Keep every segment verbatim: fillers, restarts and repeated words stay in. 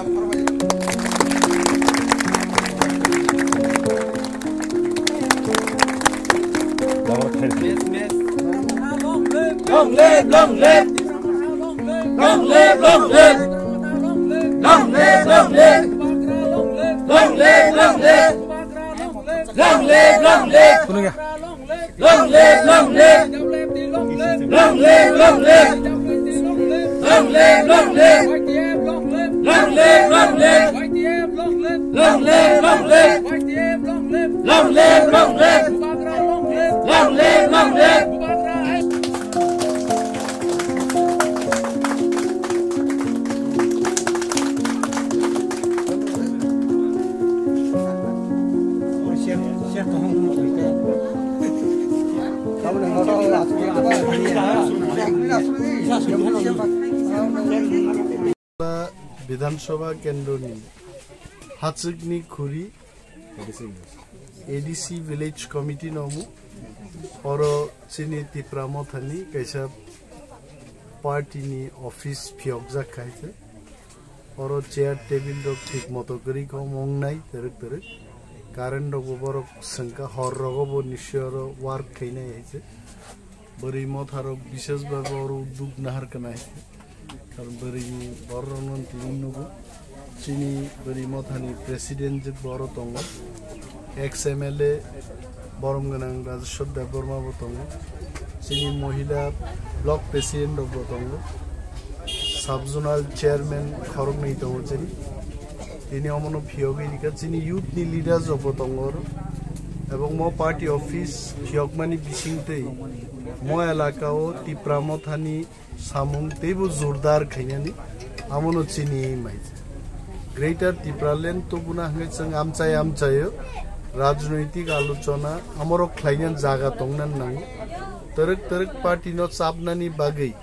Long live, long live. Long live, long live. Long live, long live. Long live, long live. Long live, long live. Long live, long live. Long live, long live. Long live, long live. Long live, long live. Long live, long live. Long live, long live. Long live, long live. Long live, long live. Bidhan Sabha kendroni hachwkni khuri A D C Village Committee no omo. Oro chini Tipra Mothani kaisa party ni office phiyokjak khai se. Oro chair table rok thik moto kwrwi kho, wngnai twrwk twrwk. Current rok bo borok swngkha, hor rogo bo nishi oro work khainai hai se. Bwrwi motha rok bishes bhabe oro udduk nahar khnai. Karon bwrwini borok rokno tini nugo. Chini bwrwi mothani president je boro tongo. Ex M L A borom gwnang Rajeshwar Debbarma bo tongo. Chini mohila block president rok bo tongo. Sub zonal chairman khoroknwi tongo chini. Tini omono phiyogwi rikha, chini youth ni leaders rok bo tongo oro. Ebong mo party office phiyokmani bisingtwi mo elaka o Tipra Mothani samung teibo jordar khainani, amono chini mai. Greater Tipraland tubuna hwnkhe chwng amchai amchaio rajnoitik alochona amorok khlaina jaga tongna nango. Twrwk twrwk party no chapnani bagwi,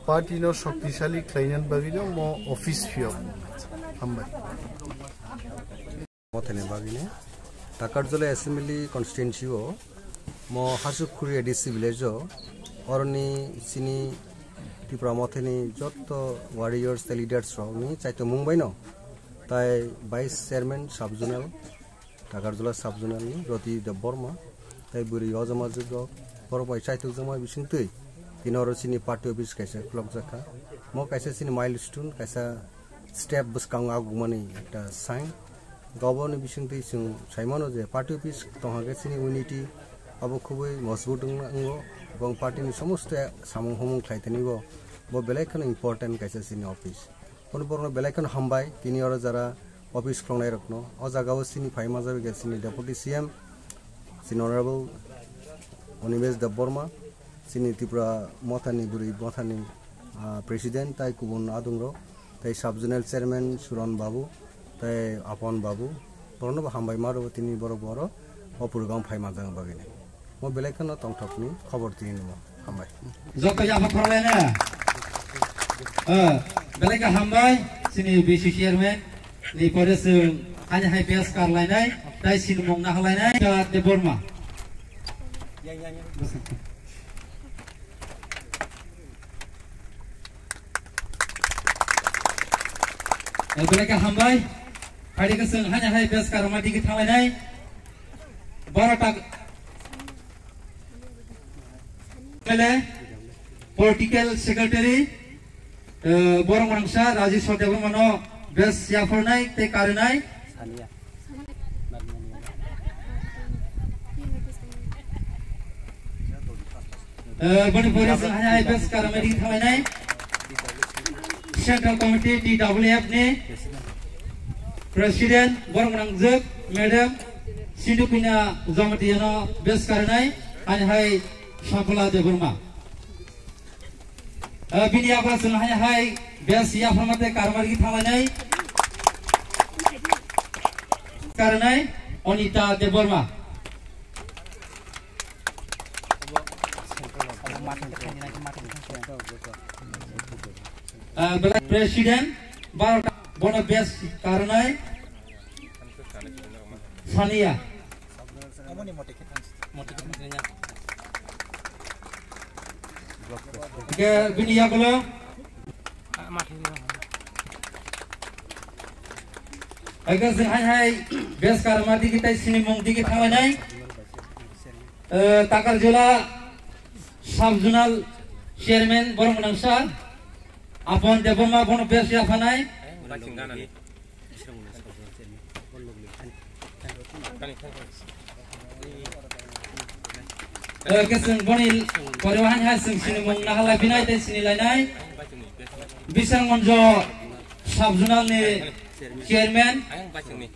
party no shoktisali khlainani bagwi no mo office phiyok. Hambai. Mothani bagwino Takarjala Assembly Constituency o mo Hasukhuri A D C village o oroni chini Tipra Mothani jotto warriors tei leaders rokni chaitomung baino tai Vice Chairman Sub Zonal, Takarjala Sub Zonal ni Roti Debbarma tai bwrwi ojama jwk rok borok bai chaitukjakma bisingtwi tini oro chini party office kaisa khulokjakha. Mo kaisa chini milestone, kaisa step bwskango agukmani ekta sign. Goboni bisingtwi chwng saimano je party office tongha khe chini unity abo khubui mojbut wng-, wngo, ebong party ni somosto samung humung khlai tonibo bo belai kheno important kaisa chini office. Bono borokno belai kheno hambai tini oro jara office khuloknai rokno. O jaga o chini phai manjak khe chini Deputy C M, chini Honorable Animesh Debbarma, chini Tripura Mothani bwrwi mothani, ah, President tai kubun adungrok, tai Sub Zonal Chairman Suron Babu, tai Apon Babu, borokno bo hambai ma rwo tini borok bo oro o program phai manjakna bagwi. Mo belai kheno tongthokni khobor tini nimo. Hambai. Joto yapha khorlaina. Ah, belai kha hambai, chini B C Chairman ni pore chwng ani hai bes karlainai, tai sinimung nahalainai, Debbarma. Eh, belai kha hambai. Phaidi khe chwng haino hai bes karma digi thanglainai. Baro tak-, M L A, Political Secretary, eh, borok mangsa Raji Sodebamano bes yapharnai tei karinai. Eh, boni pore chwng hai bes karma digi thanglainai. Central Committee T W F ni President borok nangjak Madam Sindhu Kanya Jamatia no bes karinai ani hai Sakula Debbarma. Eh, bini yagra chwng hai hai bes yapharma tei karma digi thanglainai. Karinai Anita Debbarma. Ah, belai President, baro ta-, bono bes karinai Sania. Ke bini yagulo. Ego jeng hai hai bes karma digi tai sinimung digi thanglai nai. Eh, Takarjala Sub Zonal Chairman borok nangsa Apon Debbarma bono bes ya phanai. Eh, keseng boni poriwahan hai seng sinimung nahalai binai tei sinilainai. Bisang Monjo Sub Zonal ni Chairman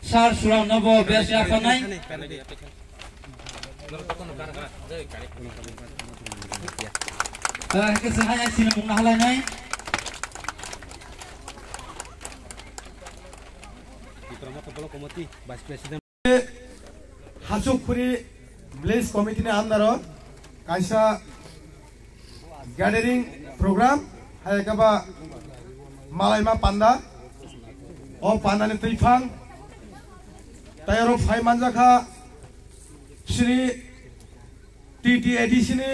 Sir Suram Nobo bes ya phanai. Eh, keseng hai hai sinimung nahalainai. Tipra Motha Block Committee Vice President. Hachukkhuri Village Committee ni under o kaisa gathering program, hai khe ba malaima panda, o panda ni twiphang, tai oro phai manjakha Shri T T A D C ni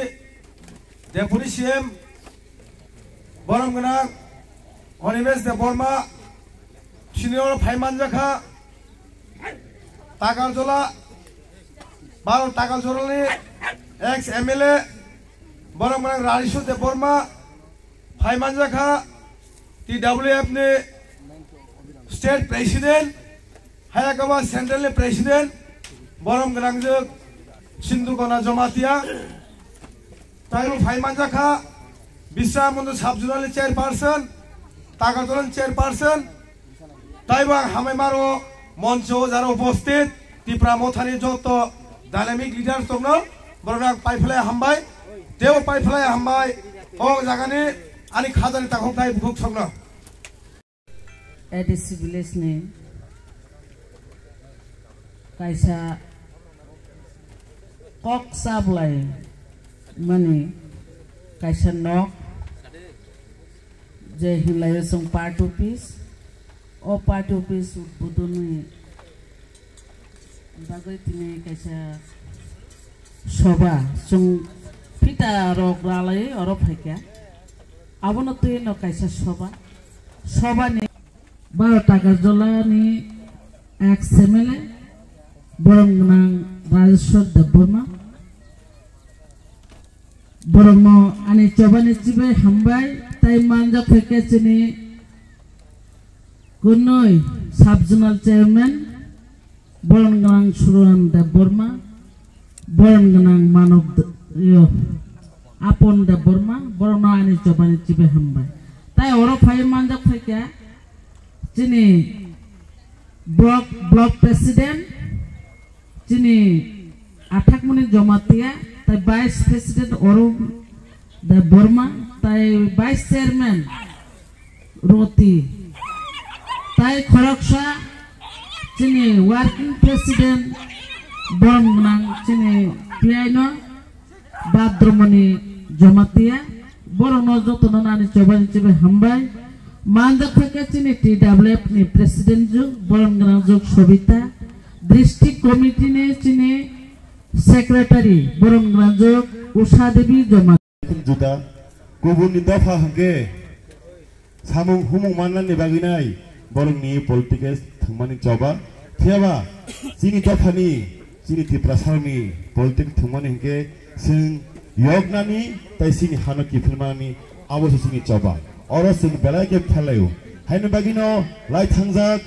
Deputy C M borom gwnang Animesh Debbarma, sini oro phai manjakha Takarjala, Bharat Takarjala ni ex M L A borom gwnang Rajeswar Debbarma, phai manjakha T W F ni State President, hai khe ba Central ni President, borom gwnangjwk Sindhu Kona Jamatia, taibo phai manjakha Biswa Munduk Sub Zonal ni Chairperson, Takarjala ni Chairperson, taibo ang hamai maro moncho jara uposthit Tipra Mothani joto dynamic leaders tongno, borok ang paiphlai hambai, teibo paiphlai hambai, o jagani ani khajani takhuk tai bukhuk sokno. A D C village ni kaisa kok chablai mani kaisa nok je hinlaio chwng party office, o party office udbodon ni bagwi tini kaisa soba chwng phita rok ralai oro phaikha. Abono twi no kaisa soba, soba ni Bharat Takarjala ni ex M L A borom gwnang Rajeswar Debbarma. Borokno ani chobani chibai hambai tai manjak phaikha chini kunui Sub Zonal Chairman borom gwnang Suran Debbarma, borom gwnang Manob De-, yo, Apon Debbarma, borokno ani chobani chibai hambai. Tai oro phai manjak phaikha chini block, block president, chini Athakmani Jamatia, tai Vice President Arun Debbarma, tai Vice Chairman Roti, tai khoroksa chini Working President borom gwnang chini P I no Bhadramani Jamatia, borokno jotono ani chobani chibai hambai. Manjak phaikha chini T W F ni President jwk, borom gwnang jwk Sobita, District Committee ni chini Secretary, borom gwnang jwk Usha Devi Jamatia. Juda, kubuni dopha hwnkhe samung humung mannani bagwi nai borokni politics thwngmani choba. Phiyaba chini dophani, chini Tiprasarokni politics thwngmani hinkhe chwng yoknani tai chini hano kiphilmani, abo se chini choba. Oro chwng belai khe pherlaio. Haini bagwino lai thangjak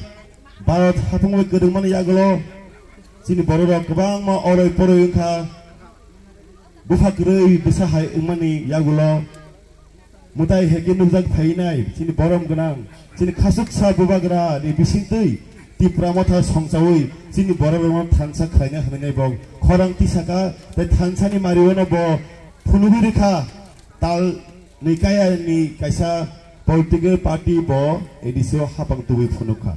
Bharat hapungwi kwdwngmani yagulo chini bororok kwbangma oroi poroi wngkha. Bupha kwrwi bwsa hai wngmani yagulo mwtai hai khe nukjak phainai chini borom gwnang, chini khasuksa bubagra ni bisingtwi Tipra Motha songchaui chini bororokno thansa khlaina hwnwi bo khorang tisaka, tei thansani mario no bo phunugwi rwkha. Tal ni kaya ni kaisa political party bo A D C o hapang tubui phunukha.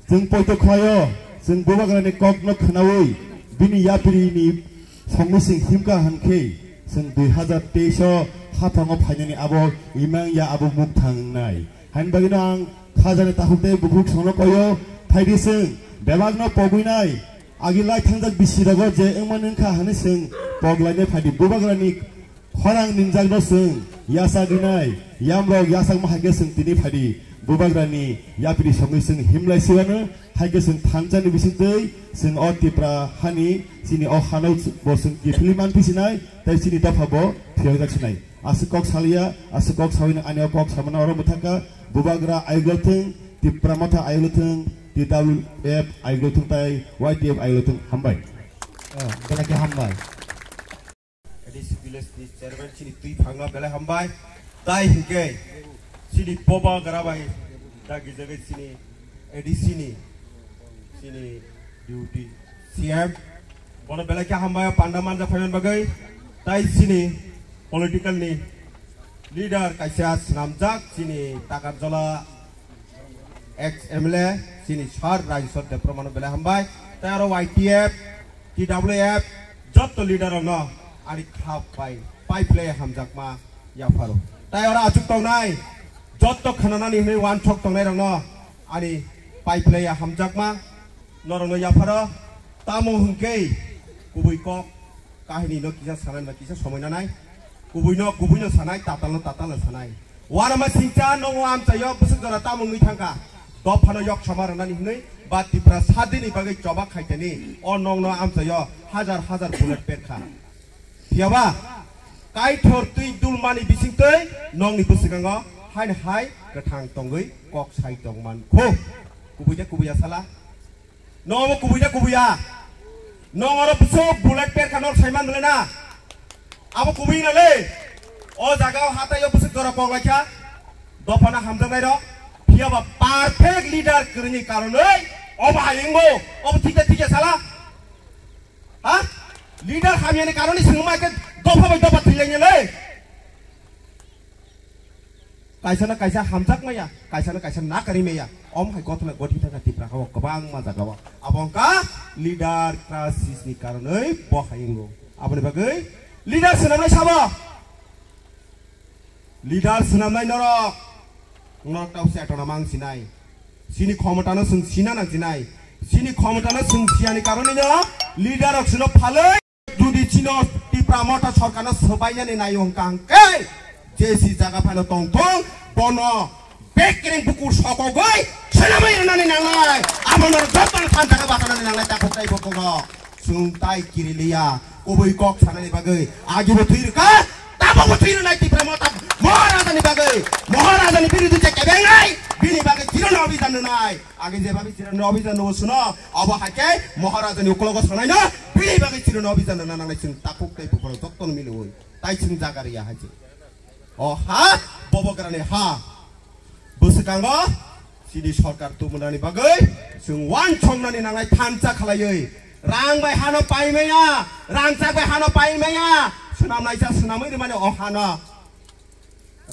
Chwng poito khlaio, chwng bubagrani kokno khwnaui bini yapiri ni songwi chwng himkha hwnkhe, chwng dui hazar teis o haphango phainani abo imang ya abo mukthang wngnai. Haini bagwino ang khajani takhuk tei bukhuk songno koio, phaidi chwng bebakno pogwinai, agi lai thangjak bisi rogo je wngmani wngkha hwnwi chwng poglainai phaidi bubagrani khorang ningjak no chwng Yasagwi nai, yamrok yasakma hai khe chwng tini phaidi, bubagrani yapri songwi chwng himlai siwano, hai khe chwng thansa ni bisingtwi chwng o Tipra hani chini o hano bo chwng kiphilwi man phisinai, tei chini dopha bo phiyokjak sinai. Aswk kok saliya, aswk kok sawino ani o kok samano oro mwthangkha, bubagra ayuklo thwng, Tipra Motha ayuklo thwng, T W F ayuklo thwng tei Y T F ayuklo thwng. Hambai. Oh, belai khe hambai. A D C village ni chairman chini twi phangno belai hambai. Tai hinkhe chini bubagra bai dagi jagai chini A D C ni chini duty C M bono belai khe hambai panda manja phaiman bagwi. Tai chini political ni leader kaisa swnamjak chini Takarjala ex M L A chini sir Rajeswar Debbarmano belai hambai. Tai aro Y T F, T W F, jotto leader rokno ani khap pai, pai phlai hamjakma yapharo. Tai oro achuk tongnai, jotto khananani hwnwi uansuk tongnai rokno ani pai phlai hamjakma norokno yapharo. Tamo hwnkhe kubui kok kahini no kisa sanai ba kisa somoi nanai. Kubui no kubui no sanai, tatal no tatal no sanai. Wanama singcha nongo amchaio bwswk jora tamo wngwi thangkha. Dophano yok sama rwnani hwnwi ba Tipra sadini bagwi choba khaitani o nongno amchaio hajar hajar bullet perkha. Phiyaba kaithor twi dulmani bisingtwi nongni bwskango haino hai kwthang tongwi kok sai tongmankho. Kubui de kubui ya sala. Nong abo kubui na kubuya? Nong oro bwswk bullet perkha nor saiman mole na? Abo kubui na le. O jaga o hatai o bwswk jora kok laikha. Dophana hamjaknai rok. Phiyaba perfect leader kwrwini karonwi obo hayungo. Obo thikya thikya sala? Ha? Leader hamyani karonwi swngma khe dopha bai dopha thwilaini le. Kaisa na kaisa hamjak maya, kaisa na kaisa nakari maya. Om hai gothana goti thangkha Tipra hao kwbangma jaga o. Abo wngkha leader crisis ni karonwi bo hai wngo. Aboni bagwi leader swnamnai sabo. Leader swnamnai norok. Norok tau se atona mang sinai. Sini khomota no sung sina nang sinai. Sini khomota no sung siani karonwi no leader rok sino phalwi. Jodi chino Tipra Motha sorkarno swbainani naio hwnkha hwnkhe J C jaga phano tongthung, bono bekereng bukur sokogwi swnamwi rwnani nangnai, abono jotono thansa khe bachanani nangnai, takhuk tei bukhukno chwng tai kiriliya, kubui kok sanani bagwi agibo thwi rwkha, tabukbo thwi rwnai Tipra Motha Maharajani bagwi, Maharajani birudu je kebengnai, bini bagwi Tirano Abhijan rwnai. Age je bagwi chirano obijan no suno, abo hai khe Maharajani ukologo sanaino, bini bagwi chirano obijan no nangnai chwng takhuk tei bukhoro jotono miliwi, tai chwng jaga riya hai se. O ha, bobo grani ha. Bwswkango chini sorkar tumunani bagwi chwng uansuknani nangnai thansa khlaiwi. Rang bai hano paimaya, rangchak bai hano paimaya, swnamnaisa swnamwi rwmani o hano.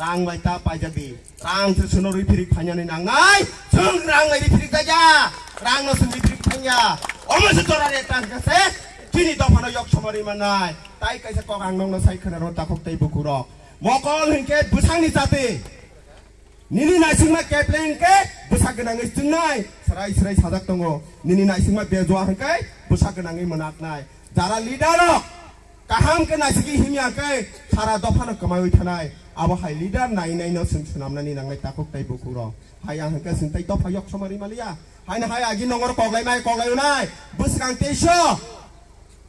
Rang bai ta paijak di. Rang se suno ri phirik phainani nangnai. Chwng rang bai ri phirik jaja. Rang no chwng ri phirik phainya. Omo se jora re tang kha se. Chini dophano yok somari manai. Tai kaisa kok ang nongno sai khna ro takhuk tei bukhurok. Mokol hinkhe bwsangni jati. Nini naisingma kepleng hinkhe bwsak gwnangwi chwngnai. Srai srai sajak tongo. Nini naisingma bejua hinkhe bwsak gwnangwi mwnaknai. Jara leader rok kaham khe naisiki himya khe sara dophano kwmaiwi thanai. Abo hai leader nai nai no chwng swnamnani nangnai takhuk tei bukhuk rok. Hai ang hwnkhe chwng tei dopha yok somari maliya. Haino hai agi nongor koklai mai koklai unai. Bwswkang teiso.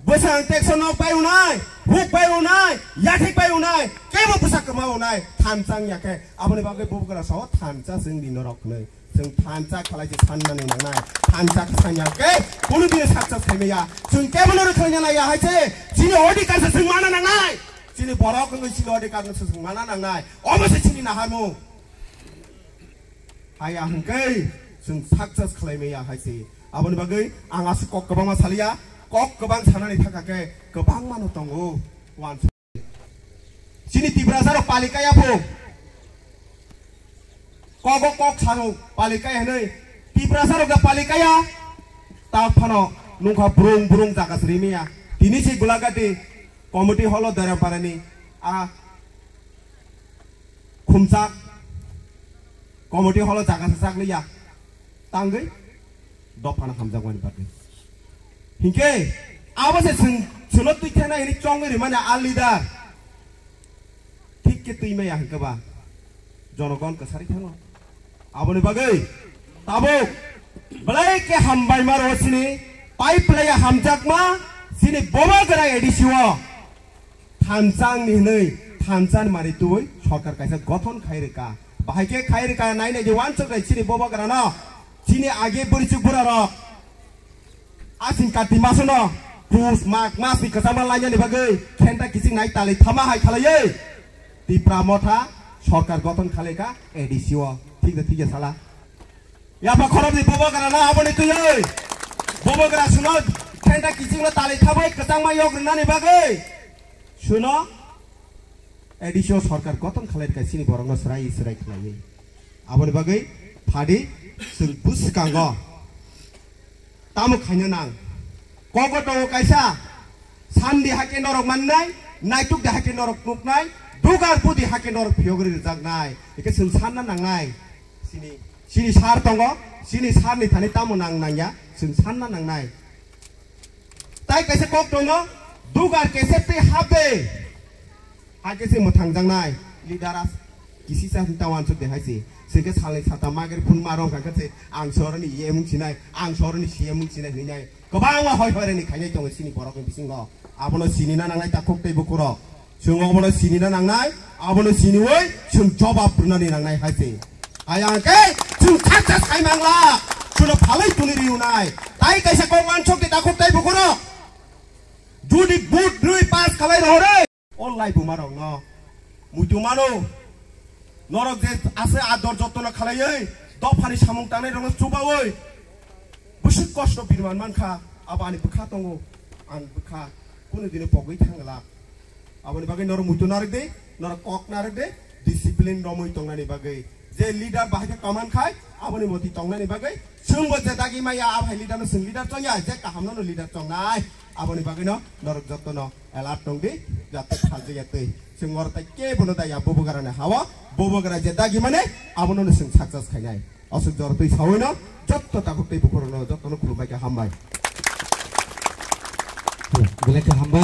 Bwswkang tekso nok pai unai. Huk pai unai. Yathik pai unai. Kebo bwsa kwma unai. Thansa wngya khe. Aboni bagwi bubagra sao thansa chwng di norok hwnwi. Chwng thansa khalai se sanmani nangnai. Thansa khe sanya khe kunu dino success khaimaya. Chwng kebono rwkhlai nalaiya hai se. Chini odhikar se chwng mana nangnai. Chini borok wngwi chini odhikar no se chwng mana nangnai. Omo se chini naharmung. Haya hwnkhe chwng success khlaimaya hai se. Aboni bagwi ang aswk kok kwbangma saliya. Kok kwbang sanani thaka khe kwbangma no tongo. Uansuk. Chini Tiprasa rok palikaya pho. Kogo kok sano palikaya hinwi. Tiprasa rok da palikaya. Ta phano nungkha brung brung jaga se rimaya. Tini se Gulagati committee hall o Derampara ni a khumchak committee hall o jaga se chak liya. Tangwi dophano hamjakmani bagwi. Hinkhe abo se chwng, chwngno twi thena hini chongwi rimani a leader. Thik twi maya hwnkhe ba jonogon kwsari thango. Aboni bagwi tabuk belai khe hambai maro chini pipeline hamjakma chini Bubagra A D C o thansa ni hwnwi thansa ni mari twi sorkar kaisa gothon khai rwkha. Bahai khe khai rwkha nai nai je wansuk nai chini Bubagra no chini age bwrwi chuk bura rok. Asing kati masono pus mak mas ni kwchangma lainani bagwi khenta kiching nai talai thama hai khalaiwi Tipra Motha sorkar gothon khalaikha A D C o. Thik da thik ya sala. Yapha khorok ni Bubagra na aboni twiwi Bubagra suno khenta kiching no talai thabai kwchangma yok rwnani bagwi suno A D C o sorkar gothon khalai rwkha chini borokno srai srai khlaiwi. Aboni bagwi phadi chwng bwskango tamo khaina nang. Kogo tongo kaisa, san di hakhe norok mannai, naituk di hakhe norok nuknai, dugar pudi hakhe norok phiyogri rwjaknai. Hikhe chwng sanna nangnai. Chini, chini sar tongo, chini sar ni thani tamo nang nangya, chwng sanna nangnai. Tai kaisa kok tongo, dugar kesep tei hap de. Hakhe se mwthangjaknai leader as kisisa hinta wansuk de hai se. Sengke salni sata magri phun ma rong kha se ang soroni E M wng sinai, ang soroni C M wng sinai hinai. Kwbangma hoi hoi reni khainai tongo chini borokni bisingo. Abono sinina nangnai takhuk tei bukurok. Chwng obono sinina nangnai, abono siniwi chwng jobab rwnani nangnai hai se. Ayang khe chwng khaksa sai mangla, chwngno phalwi tuni riunai. Tai kaisa kok wansuk de takhuk tei bukurok. Jodi vote rwi pass khalai rohore. O lai buma rok no muitu mano. Norok je ase ador jotno khalaiwi dophani samung tangnai rokno chubawi bwswk kosto birman mankha. Abo ani bwkha tongo, ang bwkha kunu dino pogwi thangla. Aboni bagwi norok muitu narwk di, norok kok narwk di, discipline romwi tongnani bagwi. Je leader bahai khe kaman khai, aboni moti tongnani bagwi. Chwngbo je dagi maya, abo hai leader no chwng leader chongya, je kaham no leader chongnai. Aboni bagwi no norok jotno alert tong di, jate phaljakya twi. Chwng oro tai kebono da ya Bubagra ni hawa, Bubagra je dagi mane, abono no chwng success khainai. Aswk jora twi sawi no, jotto takhuk tei bukhurok no, jotto no khulumbai khe hambai. Belai khe hambai.